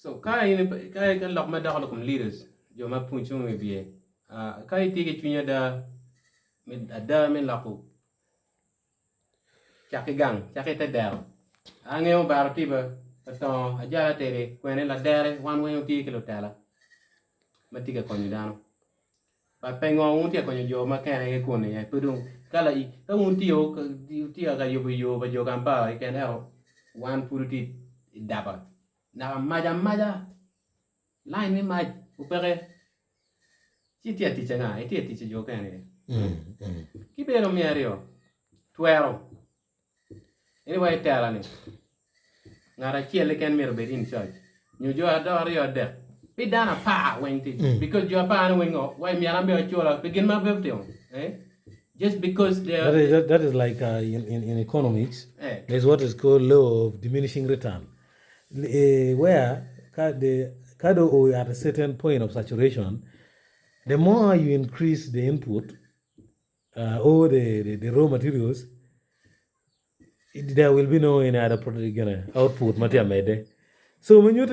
So ka in ka ka lok ma dok i kom leaders jo ma pwony cung i wiye ka itye ki cwiny ada me ada me loko cak ki gang cak ki te dero angeyo baro tiba latongo ajala tedi kwene ladere wan weng watye ki lutela ma tye ka konyo dano but pe ngo wun tye ka konyo jo ma kene ki kun iye pe dong ka la ka wun tye tye ka yubo yo pa jo Kampala keken ento wan pud watye i daba naka mac amaca line me mac opeke ci itye ka tic anga itye ka tic ki jo okene ki bene me aryo twero en wa itela ni ngat acel keken myero obed in charge nyo jo aryo adek pi dano apar weng tye because jo apar ni weng ngo wa myero an bene acula pi gin ma abedo timo just because they are That is, that, that is like uh, in, in, in economics, eh. there's what is called law of diminishing return, uh, where the kado at a certain point of saturation, the more you increase the input uh, or the, the, the raw materials, it, there will be no any other product, you know, output ma tye amede. So when you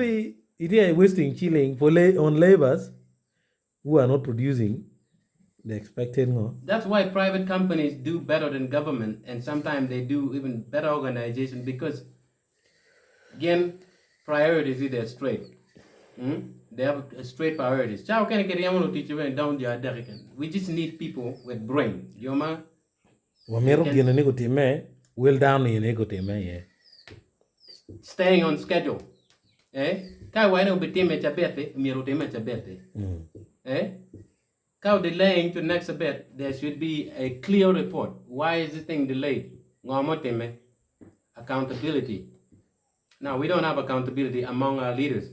it is wasting chilling for la- on labors who are not producing the expected no. That's why private companies do better than government, and sometimes they do even better organization because, again, priorities either straight. They have straight priorities. Ciao kene kiryemo lutic bene down jo adek keken. We just need people with brain. Jo ma Wamito gin ni gutimme, wel dano ni ni gutimme iye. Staying on schedule. Eh? Ka iwaco ni obitimme cabit-ti, myero otimme cabit-ti. Eh? Ka delaying to next cabit, there should be a clear report. Why is this thing delayed? Ngo mutimme? Accountability. Now we don't have accountability among our leaders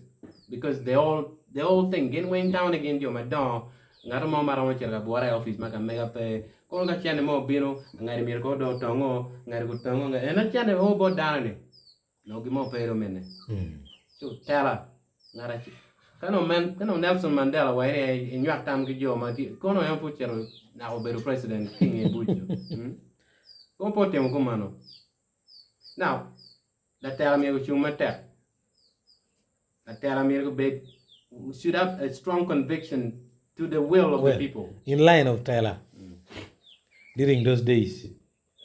because they all they all think gin weng tamo ni gin jo madongo ngat mo ma romo cito ka bwura i office ma ka mega pe kono ka cente mo obino ngati myero kono dong otongo ngati gutongo en aye cente o bot dano ni nongo gin mo pe dong mine ci otela ngat acel ka nongo men ka nongo Nelson Mandela waci ni enywak tam ki jo ma tye kono en pe ocito naka obedo president ki inge buc kono pe otimo kumeno now Latela myero ocung matek. Latela myero obed should have a strong conviction to the will of the people. In line of tela, during those days,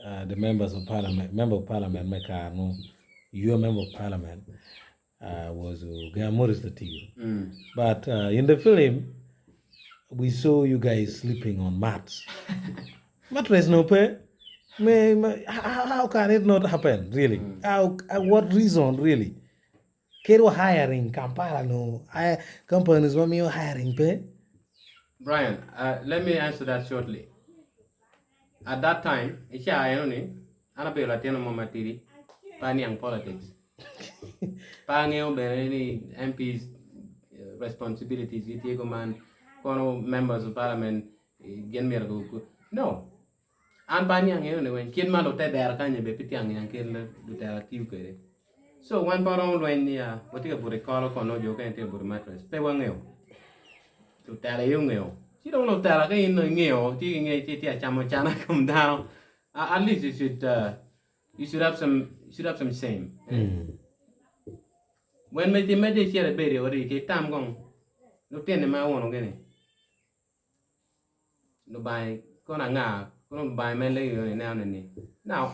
uh, the members of parliament, member of parliament me kare your member of parliament uh, was uh, Maurice Latigo. But uh, in the film, we saw you guys sleeping on mats. Mattress no pe. Me, me, how, how can it not happen, really? How, uh, what reason, really? Kero hiring Kampala no, I, companies ma miyo hiring pe. Brian, uh, let me answer that shortly. At that time, i caa eno ni, an abedo latin mo matidi, pe aniang politics. Pe angeyo bene ni MPs eh, responsibilities gitye kuman, kono members of parliament eh, gin myero gu, no. An pe aniang eno ni weng kit ma lute dero kany-ni bene pe tye angiang kit ma lutela tiyo kwede. So wan pe waromo lweny niya watye ka buto i kolo kun nongo jo mukene tye ka buto i mattress. Pe wangeyo. Lutela aye ongeyo. Ci dong lutela ka in dong ingeyo tye ki ngec ci itye ka camo cana i kom dano at least you should uh, you should have some you should have some shame. When me timedde icito ibedo i odi ki itam kong lutini ma aunogi-ni Lubanga kono anga kono Lubanga melle i ineno nini now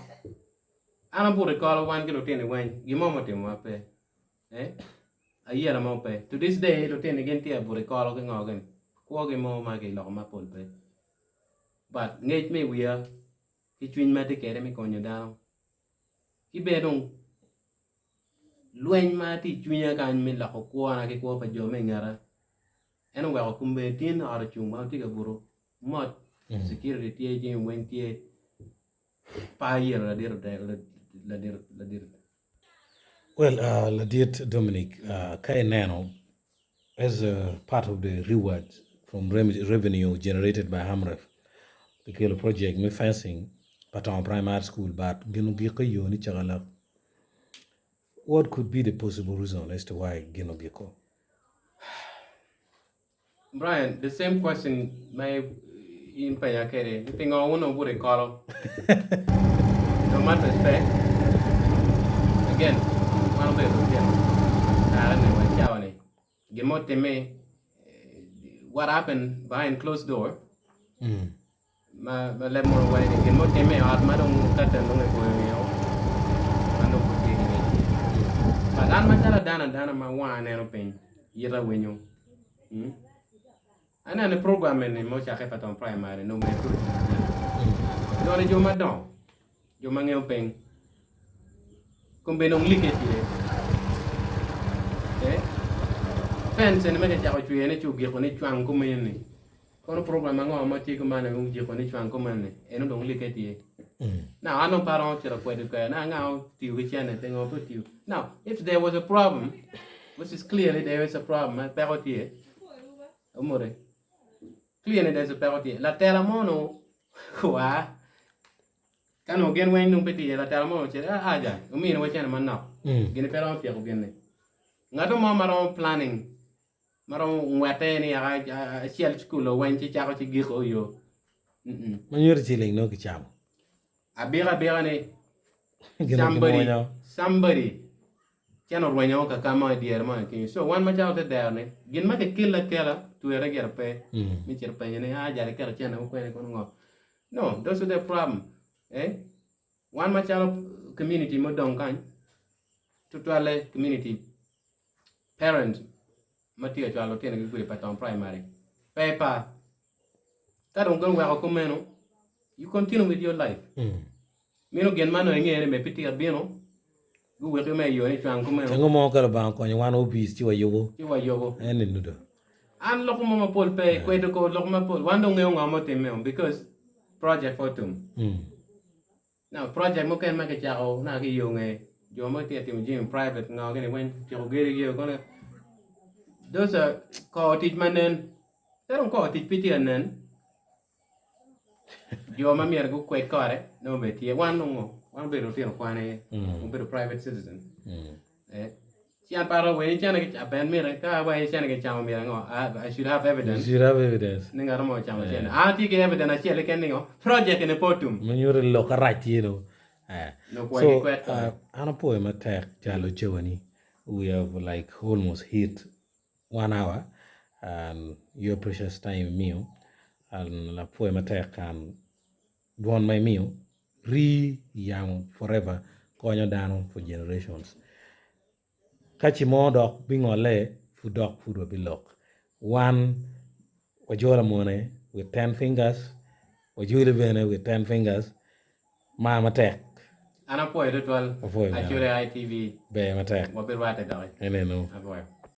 an abuto i kolo wan ki lutini weng gin mo mutimowa pe eh ayela mo pe to this day lutini gin tye abuto i kolo ki ngo gini kwogi mo ma kiloko mapol pe but ngec me i wiya ki cwiny ma atye kwede me konyo dano ki bene dong lweny ma tye i cwinya kany me loko kwona ki kwo pa jo me i ngeta En oweko kombeddi tin ot ocung ma watye ka buto mot security tye jami weng tye pe ayelo ladit ladit ladit. Well uh, ladit Dominic uh, ka ineno as a part of the reward from revenue generated by AMREF kikelo project me fencing pa Tongo Primary School but gin ogiko i yo ni cakalak what could be the possible reason as to why gin ogiko? Brian, the same question ma in penya kwede ni pingo wun wubuto i kolo? No mattress pe. Again, wan obedo lutino kare-ni wa cawa-ni. Gin mo otimme, what happened behind closed door, ma ma leb munu waco ni gin mo otimme i ot ma dong curtain dong egoyo wiyeo ma nongo pud tye ki ngec. But an macalo dano adana ma wanga neno piny, yita winyo, aneno ni program eni ma ocakke pa Tom Primary nongo myero pud otim. Dong ni jo madongo, jo ma ngeyo piny, Kombeddi dong like tye. Eh? Fence eni ma kicako cweyo ne ci ogiko ni cwang kumeno ni. Kono program ango ma tye kumano ni ojiko ni cwang kumeno ni? Eno dong like tye. Now an dong pe aromo cito kwedo kwede ni anga otiyo ki cene pingo pe otiyo. Now if there was a problem which is clearly there is a problem eh, peko tye. Omore. Clearly there is a peko tye. Latela mo no oa Ka nongo gin weng dong pe tye iye, latela mo ocito, ah, aja, ominiwa cene manok. Gini pe romo tyeko gin-ni. Ngato mo ma romo planning, ma romo ngwete ni aka acel cukul weng ci cako ci giko yo. Mm-mm. Ma nyuto ciling nongo kicamo. Abika abika ni Gin somebody, kimwonyo. somebody cen orwenyo ka ka mo i dyere mo kenyo. So wan macalo te dero ni, gin ma kikelle akela, twere gire pe. Me cito penyo ni, ah, jal iketo cene wukwene kono ngo. No, those are the problem. Eh? Wan macalo community mudong kany, tutwalle community parent ma tye ka cwalo lutinogi gudi pa tong primary, pe par. Ka dong guweko kumeno, you continue with your life. Meno gin ma nongo ingeyo ni me pe tye ka bino, guweki me iyo ni cwang kumeno. Ceng mo ka Lubanga okonyo wan opic ci wayubo. Ci wayubo. En ni nudo. An loko mo mapol pe, kwedo kor lok mapol. Wan dong ngeyo ngo ma otimme because project pe otum. Now project mukene ma kicako naka ki iyo nge jo ma tye ka timo jami private ngo gini weng tyeko gedo iyo kono those are kor tic ma nen. Pe dong kor tic pe tye ka nen. Jo ma myero gukwed kore nongo bene tye. Wan nongo wan obedo lutino kwan aye, wabedo private citizen. Eh, ci an pe aromo wene cene ki ben mite ka awaco cene kicamo myero ango I should have You evidence should have evidence. ni ngat mo ocamo cene. An atye ki evidence acel keken ni ngo project eni pe otum. Ma nyuto ni lok arac tye no. Eh. Nongo kwai So, ki kwed kore. uh, an apwoyo matek jalo cawani. We have like almost hit one hour and your precious time imiyo and apwoyo matek and dwon ma imiyo rii yamo forever konyo dano for generations ka ci mo dok bingole pud dok pud wabilok wan wajolo amone with ten fingers wajoli bene with ten fingers mar matek. An apwoyo tutwal Apwoyo bene. Acholi ITV Ber matek. Wabirwatte doki. Enenu. Apwoyo.